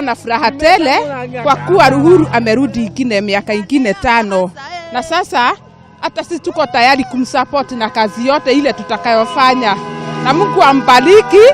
na furaha tele kwa kuwa Uhuru amerudi ingine miaka ingine 5, na sasa hata sisi tuko tayari kumsupport na kazi yote ile tutakayofanya, na Mungu ambariki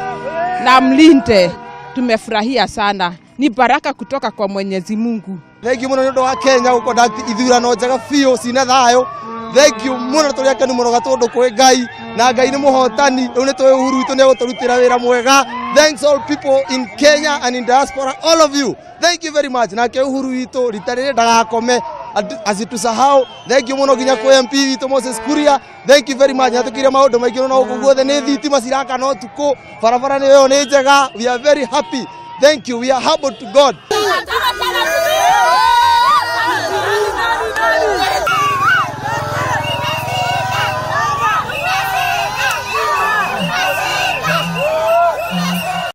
na mlinde. Tumefurahia sana, ni baraka kutoka kwa Mwenyezi Mungu. Thengiũ mũno nĩ ũndũ wa Kenya gũ conduct ithurano njega biũ cina thayũ. Thengiũ mũno tũrĩ akenu mũno gatũndũ kwĩ Ngai na Ngai nĩ mũhotani. Rĩu nĩ tũĩ Uhuru witũ nĩ egũtũrutĩra wĩra mwega. Thanks all people in Kenya and in diaspora, all of you, thank you very much. Nake Uhuru witũ rita rĩrĩ ndagakome, asitusahau. Thengiũ mũno nginya kwĩ MP witũ Moses Kuria, thank you very much. Nĩatũkĩire maũndũ maingĩ mũno gũkũ guothe, nĩ thitima cirakana ũtukũ, barabara nĩ ĩyo nĩ njega. We are very happy, thank you, we are humble to God.